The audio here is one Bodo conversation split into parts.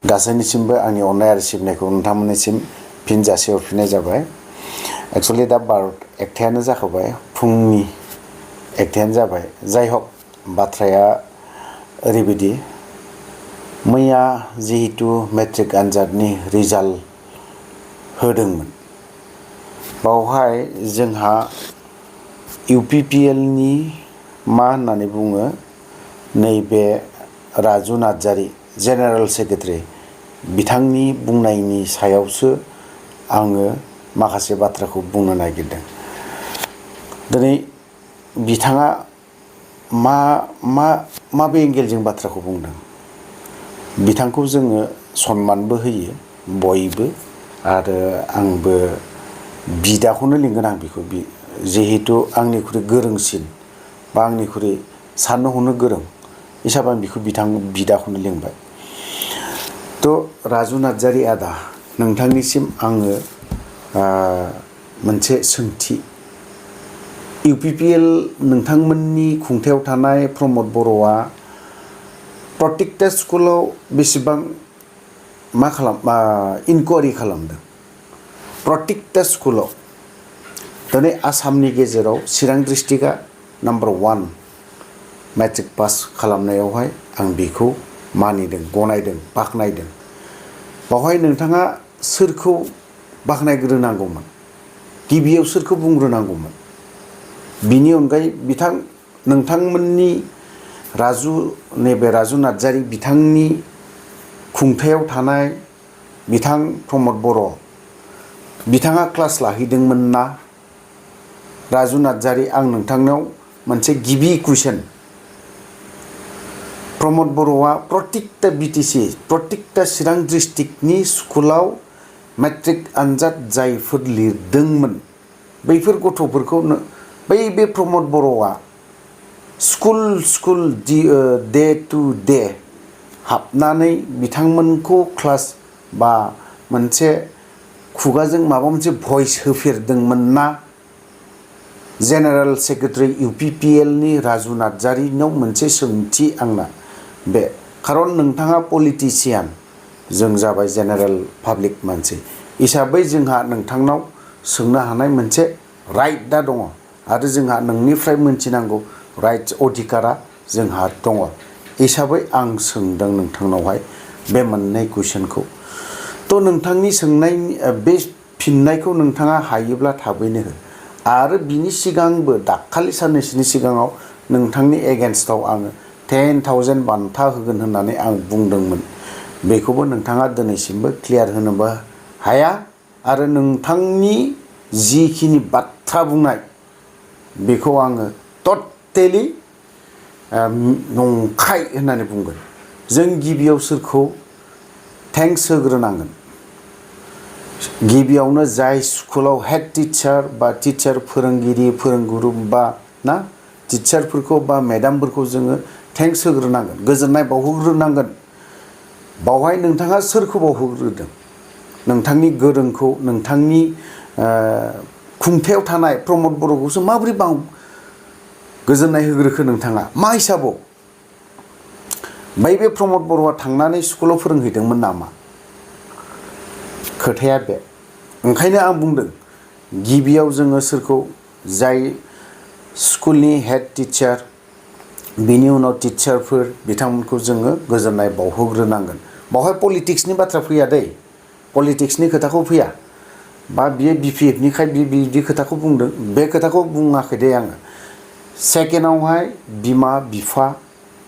गासैनिसिमबो आंनि अननाय आरो सिबिनायखौ नोंथांमोननिसिम फिन जासिहरफिननाय जाबाय। एक्चुअली दा 12:01 जाखाबाय, फुंनि 1 जाबाय। जाय हक बाथ्राया ओरैबायदि, मैया जिहेतु मेट्रिक आनजादनि रिजाल्ट होदोंमोन, बावहाय जोंहा UPPLनि मा होननानै बुङो, नैबे राजु नार्जारि जेनेरेल सेक्रेटारि बिथांनि बुंनायनि सायावसो आङो माखासे बाथ्राखौ बुंनो नागिरदों। दिनै बिथाङा माबे एंगेलजों बाथ्राखौ बुंदों, बिथांखौ जोङो सनमानबो होयो बयबो, आरो आंबो बिदाखौनो लिंगोन आं बिखौ, जिहेतु आंनिख्रुइ गोरोंसिन बा आंनिख्रुइ साननो हनो गोरों हिसाबै आं बिखौ बिदाखौनो लिंबाय। थ' राजु नार्जारि आदा, नोंथांनिसिम आङो मोनसे सोंथि, UPPL नोंथांमोननि खुंथायाव थानाय प्रमद बर'आ प्रत्येकटा स्कुलाव बेसेबां इनकुवारि खालामदों? प्रत्येकटा स्कुलाव। दिनै आसामनि गेजेराव चिरां डिस्ट्रिक्टआ नाम्बार 1 मेट्रिक पास खालामनायावहाय आं बेखौ मानिदों, गनायदों, बाख्नायदों। बावहाय नोंथाङा सोरखौ बाख्नायग्रोनांगौमोन, गिबियाव सोरखौ बुंग्रोनांगौमोन? बिनि अनगायै नोंथांमोननि नैबे राजु नार्जारि बिथांनि खुंथायाव थानाय बिथां प्रमद बर', बिथाङा क्लास लाहैदोंमोन ना? राजु नार्जारि, आं नोंथांनाव मोनसे गिबि कुइसन, प्रमद बर'आ प्रत्येकटा BTC, प्रत्येकटा चिरां डिस्ट्रिक्टनि स्कुलाव मेट्रिक आनजाद जायफोर लिरदोंमोन, बैफोर गथ'फोरखौ बे प्रमद बर'आ स्कुल डे टु डे हाबनानै बिथांमोनखौ क्लास बा मोनसे खुगाजों माबा मोनसे भइस होफेरदोंमोन ना? जेनेरेल सेक्रेटारि UPPLनि राजु नार्जारिनाव मोनसे सोंथि आंना बे, खारन नोंथाङा पलिटिसियान, जों जाबाय जेनेरेल पाब्लिक मानसि हिसाबै जोंहा नोंथांनाव सोंनो हानाय मोनसे राइटआ दङ, आरो जोंहा नोंनिफ्राय मोनथिनांगौ राइट्स अधिकारा जोंहा दङ हिसाबै आं सोंदों नोंथांनावहाय बे मोननै कुइसनखौ। थ' नोंथांनि सोंनायनि बे फिननायखौ नोंथाङा हायोब्ला थाबैनो हो, आरो बिनि सिगांबो दाखालि साननैसोनि सिगाङाव नोंथांनि एगेन्स्टआव आङो 10,000 बान्था होगोन होननानै आं बुंदोंमोन। बेखौबो नोंथाङा दिनैसिमबो क्लियार होनोबो हाया, आरो नोंथांनि जिखिनि बाथ्रा बुंनाय बेखौ आङो टटेलि नंखाय होननानै बुंगोन। जों गिबियाव सोरखौ थेंक्स होग्रोनांगोन? गिबियावनो जाय स्कुलाव हेड टिचार बा टिचार फोरोंगिरि फोरोंगुरु बा ना टिचारफोरखौ बा मेडामफोरखौ जोङो थेंक्स होग्रोनांगोन, गोजोननाय बावहोग्रोनांगोन। बावहाय नोंथाङा सोरखौ बावहोग्रोदों? नोंथांनि गोरोंखौ, नोंथांनि खुंथायाव थानाय प्रमद बर'खौसो माबोरै गोजोननाय होग्रोखो नोंथाङा? मा हिसाबाव? बे प्रमद बर'आ थांनानै स्कुलाव फोरोंहैदोंमोन नामा? खोथाया बे। ओंखायनो आं बुंदों, गिबियाव जोङो सोरखौ, जाय स्कुलनि हेड टिचार, बिनि उनाव टिचारफोर, बिथांमोनखौ जोङो गोजोननाय बावहोग्रोनांगोन। बावहाय पलिटिक्सनि बाथ्रा फैया दै, पलिटिक्सनि खोथाखौ फैया, बा बियो BPFनिखाय बिदि खोथाखौ बुंदों, बे खोथाखौ बुङाखै दे आङो। सेकेन्डआवहाय बिमा बिफा,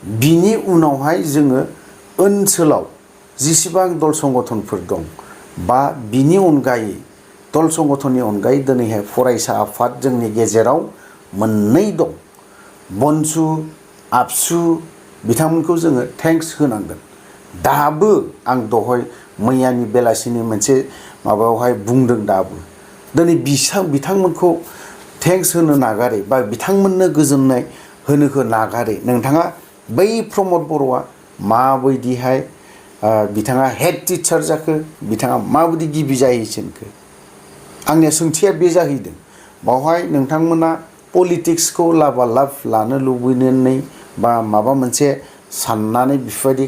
बिनि उनावहाय जोङो ओनसोलाव जेसेबां दल संगठनफोर दं, बा बिनि अनगायै दल संगठननि अनगायै दिनैहाय फरायसा आफाद जोंनि गेजेराव मोननै दं, बनसु, आबसु, बिथांमोनखौ जोङो थेंक्स होनांगोन। दाबो आं दहाय मैयानि बेलासिनि मोनसे माबायावहाय बुंदों, दाबो दिनै बिथांमोनखौ थेंक्स होनो नागारै बा बिथांमोननो गोजोननाय होनोखौ नागारै नोंथाङा बै प्रमद बर'आ माबायदिहाय बिथाङा हेड टिचार जाखो, बिथाङा माबायदि गिबि जाहैसिनखो? आंनिया सोंथिया बे जाहैदों। बावहाय नोंथांमोना पलिटिक्सखौ लाबा लाब लानो लुबैनानै बा माबा मोनसे साननानै बेफोरबायदि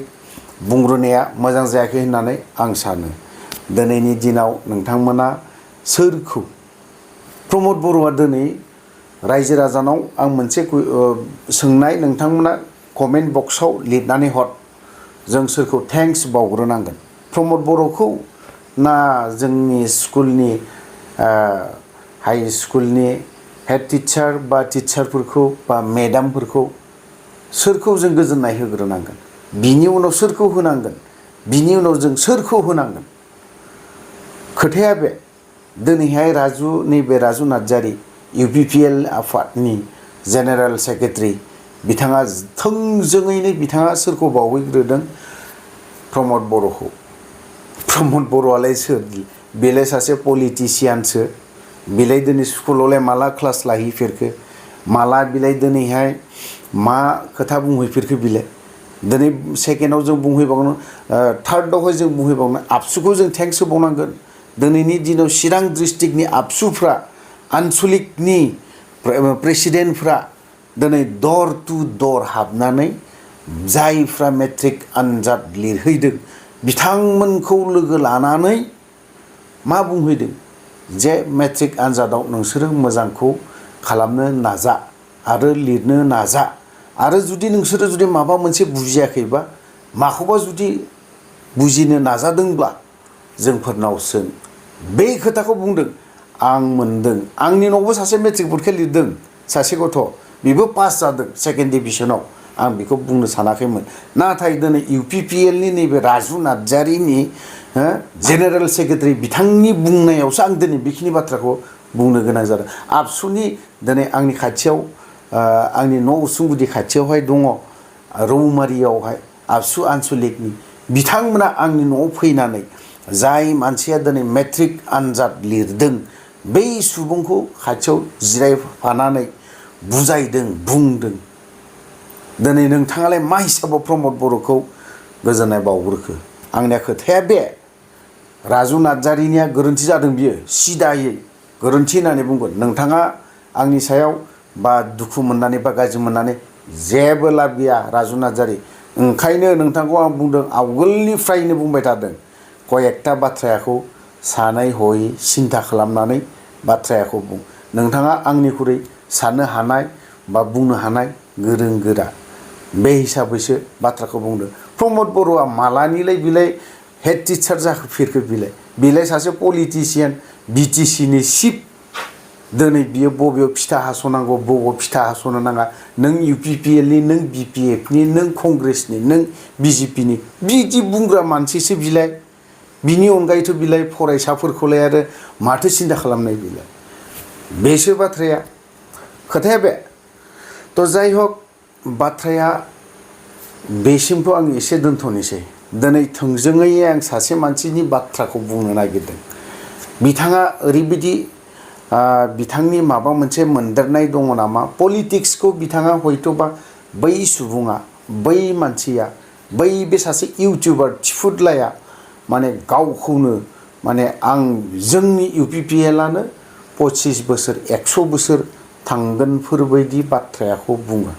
बुंग्रोनाया मोजां जायाखै होननानै आं सानो दिनैनि दिनाव नोंथांमोना सोरखौ प्रमद बर'आ दिनै रायजो राजानाव आं मोनसे सोंनाय नोंथांमोना कमेन्ट बक्सआव लिरनानै हर जों सोरखौ थेंक्स बावग्रोनांगोन प्रमद बर'खौ ना जोंनि स्कुलनि हाई स्कुलनि हेड टिचार बा टिचारफोरखौ बा मेडामफोरखौ सोरखौ जों गोजोननाय होग्रोनांगोन बिनि उनाव सोरखौ होनांगोन बिनि उनाव जों सोरखौ होनांगोन खोथाया बे दिनैहाय नैबे राजु नार्जारि UPPL आफादनि जेनेरेल सेक्रेटारि बिथाङा थोंजोङैनो बिथाङा सोरखौ बावहैग्रोदों प्रमद बर'खौ प्रमद बर'आलाय सोर बेलाय सासे पलिटिसियानसो बिलाय दिनै स्कुलावलाय माला क्लास लाहैफेरखो माला बिलाय दिनैहाय मा खोथा बुंहैफेरखो बिलाय दिनै सेकेन्डआव जों बुंहैबावनो थार्डआवहाय जों बुंहैबावनो आबसुखौ जों थेंक्स होबावनांगोन दिनैनि दिनाव चिरां डिस्ट्रिक्टनि आबसुफ्रा आनसलिकनि प्रेसिडेन्टफ्रा दिनै दर टु दर हाबनानै जायफ्रा मेट्रिक आनजाद लिरहैदों बिथांमोनखौ लोगो लानानै मा बुंहैदों जे मेट्रिक आनजादाव नोंसोरो मोजांखौ खालामनो नाजा आरो लिरनो नाजा आरो जुदि नोंसोरो जुदि माबा मोनसे बुजियाखैबा माखौबा जुदि बुजिनो नाजादोंब्ला जोंफोरनाव सों बे खोथाखौ बुंदों आं मोनदों आंनि न'आवबो सासे मेट्रिक परिखा लिरदों सासे गथ' बेबो पास जादों सेकेन्ड डिभिजनाव आं बेखौ बुंनो सानाखैमोन नाथाय दिनै UPPLनि नैबे राजु नार्जारिनि जेनेरेल सेक्रेटारि बिथांनि बुंनायावसो आं दिनै बेखिनि बाथ्राखौ बुंनो गोनां जादों आबसुनि दिनै आंनि खाथियाव आंनि न' उसुंगुदि खाथियावहाय दङ रौमारियावहाय आबसु आनसलिकनि बिथांमोना आंनि न'आव फैनानै जाय मानसिया दिनै मेट्रिक आनजाद लिरदों बै सुबुंखौ खाथियाव जिरायफानानै बुजायदों बुंदों दिनै नोंथाङालाय मा हिसाबाव प्रमद बर'खौ गोजोननाय बावग्रोखो आंनिया खोथाया बे राजु नार्जारिनिया गोरोन्थि जादों बियो सिदायै गोरोन्थि होननानै बुंगोन नोंथाङा आंनि सायाव बा दुखु मोननानै बा गाज्रि मोननानै जेबो लाब गैया राजु नार्जारि ओंखायनो नोंथांखौ आं बुंदों आवगोलनिफ्रायनो बुंबाय थादों कयेकथा बाथ्राखौ सानै हयै सिन्था खालामनानै बाथ्राखौ बुं नोंथाङा आंनिख्रुइ साननो हानाय बा बुंनो हानाय गोरों गोरा बे हिसाबैसो बाथ्राखौ बुंदों प्रमद बर'आ मालानिलाय बिलाय हेड टिचार जाफेरखो बिलाय सासे पलिटिसियान BTCनि चिफ दिनै बियो बबेयाव फिथा हास'नांगौ बबेयाव फिथा हास'नो नाङा नों UPPLनि नों BPFनि नों कंग्रेसनि नों BJPनि बिदि बुंग्रा मानसिसो बिलाय बिनि अनगायैथ' बिलाय फरायसाफोरखौलाय आरो माथो सिन्था खालामनाय बिलाय बेसो बाथ्राया खोथाया बे थ' जाय हक बाथ्राया बेसिमखौ आं एसे दोनथ'नोसै दिनै थोंजोङै आं सासे मानसिनि बाथ्राखौ बुंनो नागिरदों बिथाङा ओरैबायदि बिथांनि माबा मोनसे मोनदेरनाय दङ नामा पलिटिक्सखौ बिथाङा हयथ'बा बै सुबुङा बै मानसिया बै बे सासे इउटिउबार थिफुदलाया माने गावखौनो माने आं जोंनि UPPLआनो 25 बोसोर 100 बोसोर थांगोनफोरबायदि बाथ्राखौ बुङो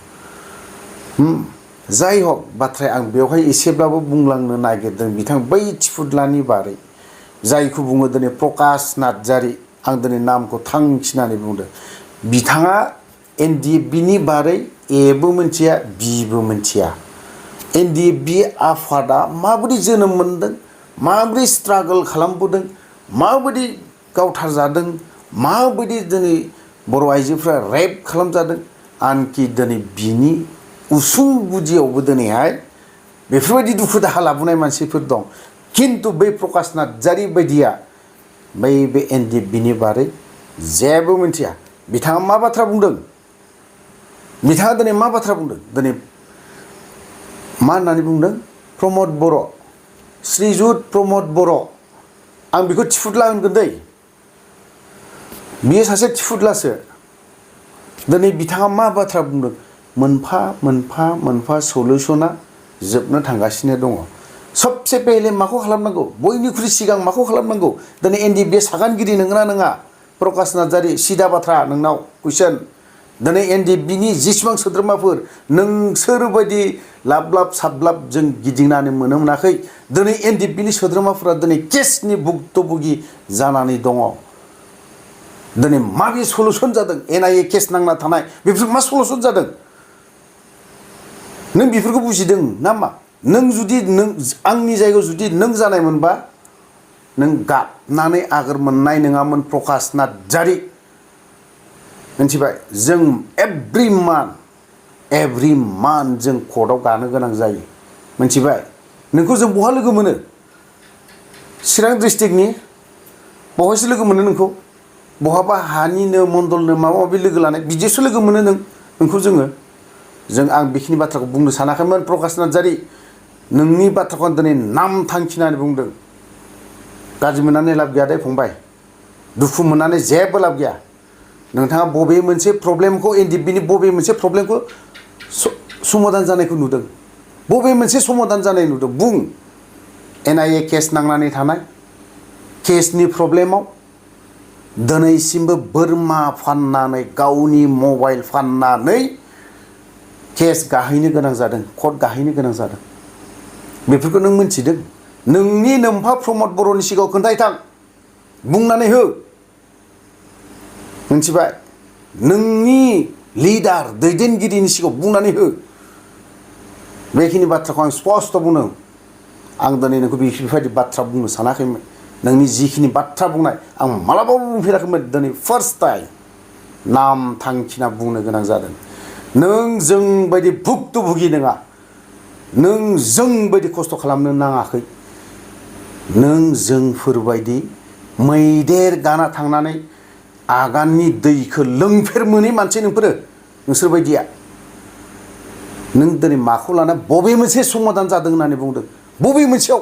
जाय हक बाथ्राया आं बेवहाय एसेब्लाबो बुंलांनो नागिरदों बिथां बै थिफुदलानि बारै जायखौ बुङो दिनै प्रकाश नार्जारि आं दिनै नामखौ थांखिनानै बुंदों बिथाङा NDFBनि बारै एबो मिथिया बिबो मिथिया NDFB आफादा माबोरै जोनोम मोनदों माबोरै स्ट्रागल खालामबोदों माबायदि गावथारजादों माबायदि दिनै बर' आइजोफ्रा रेप खालामजादों आनखि दिनै बिनि उसुं गुदियावबो दिनैहाय बेफोरबायदि दुखु दाहा लाबोनाय मानसिफोर दं खिन्थु बै प्रकाश नार्जारि बायदिया बै बे NDFBनि बारै जेबो मिथिया बिथाङा मा बाथ्रा बुंदों बिथाङा दिनै मा बाथ्रा बुंदों दिनै मा होननानै बुंदों प्रमद बर' श्रीजुत प्रमद बर' आं बेखौ थिफुदला होनगोन दै बियो सासे थिफुदलासो दिनै बिथाङा मा बाथ्रा बुंदों मोनफा मोनफा मोनफा सलुसना जोबनो थांगासिनो दङ सबसे पेहले माखौ खालामनांगौ बयनिख्रुइ सिगां माखौ खालामनांगौ दिनै NDFB सागानगिरि नोंगोना नङा प्रकाश नार्जारि सिदा बाथ्रा नोंनाव कुइसन दिनै एनडिएफबिनि जेसेबां सोद्रोमाफोर नोंसोर बायदि लाब लाब साब्लाब जों गिदिंनानै मोनो मोनाखै दिनै एनडिएफबिनि सोद्रोमाफोरा दिनै केसनि भुक्तभोगि जानानै दङ दिनै माबे सलुसन जादों एनआइए केस नांना थानाय बेफोर मा सलुसन जादों नों बेफोरखौ बुजिदों ना मा नों जुदि नों आंनि जायगायाव जुदि नों जानायमोनबा नों गाबनानै आगोर मोननाय नङामोन प्रकाश नार्जारि मिथिबाय जों एभ्रि मान्थ जों कर्टआव गानो गोनां जायो मिथिबाय नोंखौ जों बहा लोगो मोनो चिरां डिस्ट्रिक्टनि बहायसो लोगो मोनो नोंखौ बहाबा हानिनो मण्डलनो माबा माबि लोगो लानाय बिदिसो लोगो मोनो नोंखौ जों आं बेखिनि बाथ्राखौ बुंनो सानाखैमोन प्रकाश नार्जारि नोंनि बाथ्राखौ आं दिनै नाम थांखिनानै बुंदों गाज्रि मोननानै लाब गैया दे फंबाय दुखु मोननानै जेबो लाब गैया नोंथाङा बबे मोनसे प्रब्लेमखौ एनडिएफबिनि बबे मोनसे प्रब्लेमखौ समाधान जानायखौ नुदों बबे मोनसे समाधान जानाय नुदों बुं एनआइए केस नांनानै थानाय केसनि प्रब्लेमाव दिनैसिमबो बोरमा फाननानै गावनि मबाइल फाननानै केस गाहैनो गोनां जादों कर्ट गाहैनो गोनां जादों बेफोरखौ नों मिथिदों नोंनि नोमफा प्रमद बर'नि सिगाङाव खोन्थाहैथां बुंनानै हो मिथिबाय नोंनि लिडार दैदेनगिरिनि सिगाङाव बुंनानै हो बेखिनि बाथ्राखौ आं स्पष्ट बुंदों आं दिनै नोंखौ बेफोरबायदि बाथ्रा बुंनो सानाखैमोन नोंनि जिखिनि बाथ्रा बुंनाय आं मालाबाबो बुंफेराखैमोन दिनै फार्स्ट टाइम नाम थांखिना बुंनो गोनां जादों नों जोंबायदि भुक्तभोगि नङा नों जोंबायदि खस्थ' खालामनो नाङाखै नों जोंफोरबायदि मैदेर गाना थांनानै आगाननि दैखौ लोंफेर मोनै मानसि नोंसोर बायदिया नों दिनै माखौ लाना बबे मोनसे समाधान जादों होननानै बुंदों बबे मोनसेयाव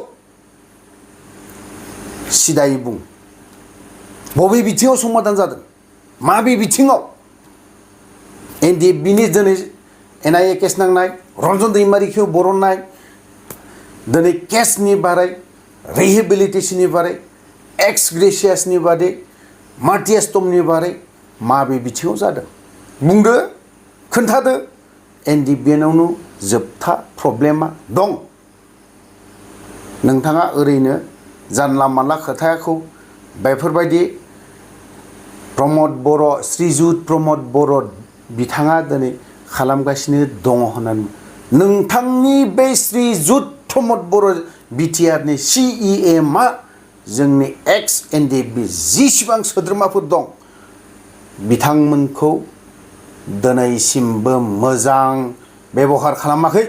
सिदायै बुं बबे बिथिङाव समाधान जादों माबे बिथिङाव एनडिएफबिनि दिनै एनआइए केस नांनाय रन्जन दैमारिखौ बरननाय दिनै केसनि बारै रिहेबिलिटेसननि बारै एक्स ग्रेसियासनि बादै मार्टियास्टमनि बारै माबे बिथिङाव जादों बुंदो खोन्थादो एनडिएफबिनावनो जोबथा प्रब्लेमा दं नोंथाङा ओरैनो जानला मानला खोथाखौ बेफोरबायदि प्रमद बर' श्रीजुत प्रमद बर' बिथाङा दिनै खालामगासिनो दङ होननानै नोंथांनि बे श्रीजुत प्रमद बर' बिटिआरनि सिइएमआ जोंनि एक्स एनडिएफबि जिसिबां सोद्रोमाफोर दं बिथांमोनखौ दिनैसिमबो मोजां बेबहार खालामाखै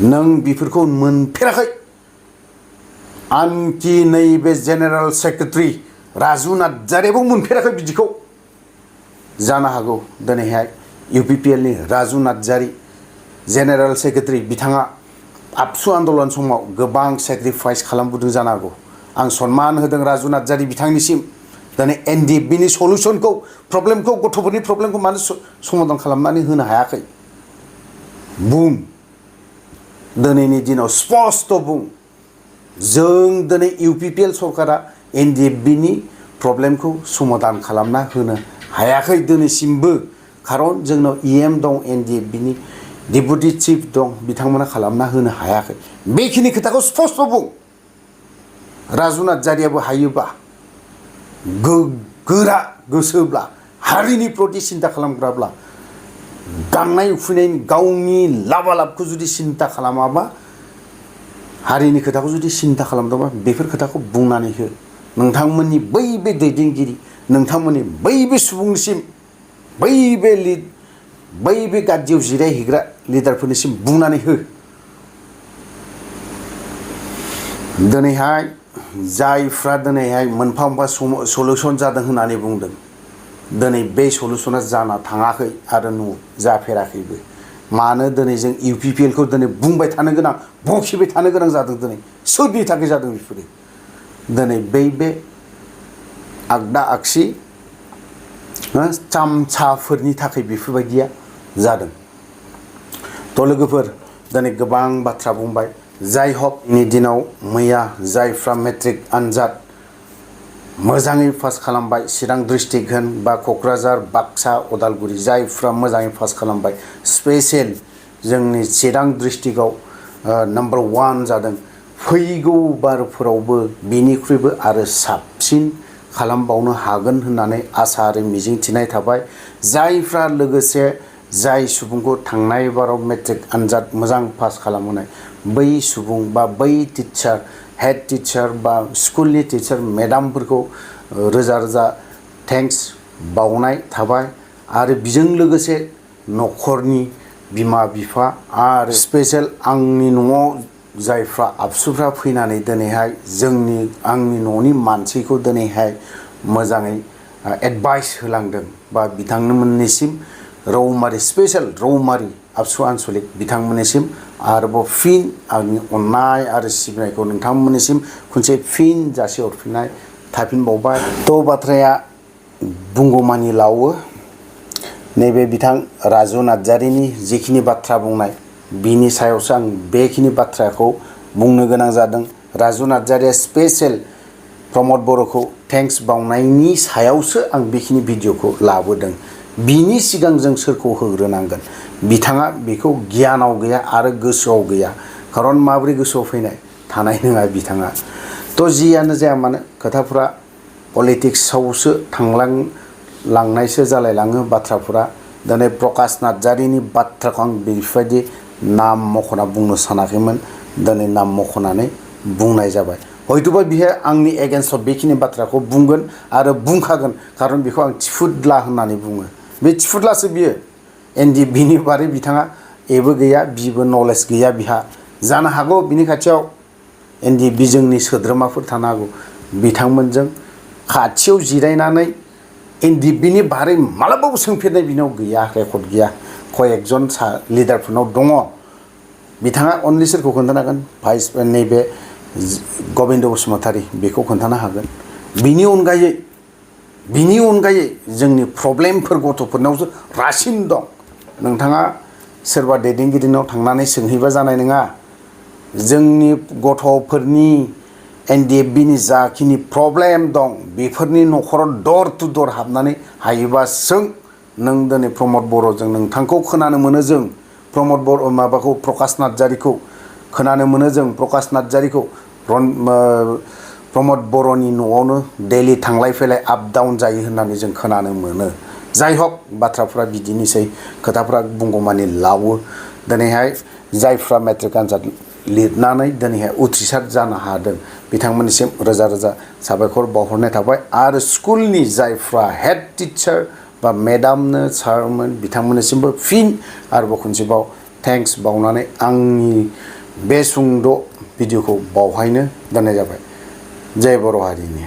नों बेफोरखौ मोनफेराखै आनखि नैबे जेनेरेल सेक्रेटारि राजु नार्जारियाबो मोनफेराखै बिदिखौ जानो हागौ दिनैहाय इउपिपिएलनि राजु नार्जारि जेनेरेल सेक्रेटारि बिथाङा आबसु आन्दलन समाव गोबां सेक्रिफाइस खालामबोदों जानो हागौ आं सनमान होदों राजु नार्जारि बिथांनिसिम दिनै एनडिएफबिनि सलुसनखौ प्रब्लेमखौ गथ'फोरनि प्रब्लेमखौ मानो समाधान खालामनानै होनो हायाखै बुं दिनैनि दिनाव स्पष्ट बुं जों दिनै इउपिपिएल सरकारा एनडिएफबिनि प्रब्लेमखौ समाधान खालामना होनो हायाखै दिनैसिमबो खारन जोंनाव इएम दं एनडिएफबिनि डेपुटि चिफ दं बिथांमोना खालामना होनो हायाखै बेखिनि खोथाखौ स्पष्ट बुं राजु नार्जारियाबो हायोबा गोरा गोसोब्ला हारिनि प्रति सिन्था खालामग्राब्ला गांनाय उखैनायनि गावनि लाबा लाबखौ जुदि सिन्था खालामाबा हारिनि खोथाखौ जुदि सिन्था खालामदोंबा बेफोर खोथाखौ बुंनानै हो नोंथांमोननि बै बे दैदेनगिरि नोंथांमोननि बै बे सुबुंनिसिम बै बे गादियाव जिरायहैग्रा लिडारफोरनिसिम बुंनानै हो दिनैहाय जायफ्रा दिनैहाय मोनफा मोनफा सलुसन जादों होननानै बुंदों दिनै बे सलुसना जाना थाङाखै आरो जाफेराखैबो मानो दिनै जों इउपिपिएलखौ दिनै बुंबाय थानो गोनां बखिबाय थानो गोनां जादों दिनै सोरनि थाखाय जादों बेफोरो दिनै बे आगदा आगसि चामचाफोरनि थाखाय बेफोरबायदिया जादों थ' लोगोफोर दिनै गोबां बाथ्रा बुंबाय जाय हकनि दिनाव मैया जायफ्रा मेट्रिक आनजाद मोजाङै पास खालामबाय चिरां डिस्ट्रिक्ट होन बा क'क्राझार बाक्सा उदालगुरि जायफ्रा मोजाङै पास खालामबाय स्पेशल जोंनि चिरां डिस्ट्रिक्टआव नम्बर 1 जादों फैगौ बारफोरावबो बिनिख्रुइबो आरो साबसिन खालामबावनो हागोन होननानै आसा आरो मिजिंथिनाय थाबाय जायफ्रा लोगोसे जाय सुबुंखौ थांनाय बाराव मेट्रिक आनजाद मोजां पास खालामनाय बै सुबुं बा बै टिचार हेड टिचार बा स्कुलनि टिचार मेडामफोरखौ रोजा रोजा थेंक्स बावनाय थाबाय आरो बिजों लोगोसे न'खरनि बिमा बिफा आरो स्पेशल आंनि न'आव जायफ्रा आबसुफ्रा फैनानै दिनैहाय आंनि न'नि मानसिखौ दिनैहाय मोजाङै एडभाइस होलांदों बा बिथांमोननिसिम रौमारि स्पेशल रौमारि आबसु आनसलिक बिथांमोननिसिम आरोबाव फिन आंनि अननाय आरो सिबिनायखौ नोंथांमोननिसिम खनसे फिन जासिहरफिननाय थाफिनबावबाय थ' बाथ्राया बुंगौमानि लावो नैबे बिथां राजु नार्जारिनि जिखिनि बाथ्रा बुंनाय बिनि सायावसो आं बेखिनि बाथ्राखौ बुंनो गोनां जादों राजु नार्जारिया स्पेशल प्रमद बर'खौ थेंक्स बावनायनि सायावसो आं बेखिनि भिडिअखौ लाबोदों बिनि सिगां जों सोरखौ होग्रोनांगोन बिथाङा बेखौ गियानाव गैया आरो गोसोआव गैया खारन माब्रै गोसोआव फैनाय थानाय नङा बिथाङा थ' जियानो जाया मानो खोथाफोरा पलिटिक्सआवसो लांनायसो जालायलाङो बाथ्राफोरा दिनै प्रकाश नार्जारिनि बाथ्राखौ आं बेफोरबायदि नाम मख'ना बुंनो सानाखैमोन दिनै नाम मख'नानै बुंनाय जाबाय हयथ'बा बियो आंनि एगेन्स्टआव बेखिनि बाथ्राखौ बुंगोन आरो बुंखागोन खारन बेखौ आं थिफुदला होननानै बुङो बे थिफुदलासो बियो एनडिएफबिनि बारै बिथाङा एबो गैया बिबो नलेज गैया बिहा जानो हागौ बिनि खाथियाव एनडिएफबि जोंनि सोद्रोमाफोर थानो हागौ बिथांमोनजों खाथियाव जिरायनानै एनडिएफबिनि बारै मालाबाबो सोंफेरनाय बिनाव गैया रेकर्ड गैया कयेकजन लिडारफोरनाव दङ बिथाङा अनलि सोरखौ खोन्थानो हागोन भाइस नैबे गबिन्द बसुमतारी बेखौ खोन्थानो हागोन बिनि अनगायै जोंनि प्रब्लेमफोर गथ'फोरनावसो रासिन दं नोंथाङा सोरबा दैदेनगिरिनाव थांनानै सोंहैबा जानाय नङा जोंनि गथ'फोरनि एनडिएफबिनि जाखिनि प्रब्लेम दं बेफोरनि न'खराव दर टु दर हाबनानै हायोबा सों नों दिनै प्रमद बर'जों नोंथांखौ खोनानो मोनो जों प्रमद बर' माबाखौ प्रकाश नार्जारिखौ खोनानो मोनो जों प्रकाश नार्जारिखौ प्रमद बर'नि न'आवनो दैलि थांलाय फैलाय आप डाउन जायो होननानै जों खोनानो मोनो जाय हक बाथ्राफ्रा बिदिनोसै खोथाफ्रा बुंगौमानि लावो दिनैहाय जायफ्रा मेट्रिक आनजाद लिरनानै दिनैहाय उथ्रिसार जानो हादों बिथांमोननिसिम रोजा रोजा साबायखर बावहरनाय थाबाय आरो स्कुलनि जायफ्रा हेड टिचार बा मेडामनो सारमोन बिथांमोननिसिमबो फिन आरोबाव खनसेबाव थेंक्स बावनानै आंनि बे सुंद' भिडिअखौ बावहायनो दोननाय जाबाय जय बर' हारिनि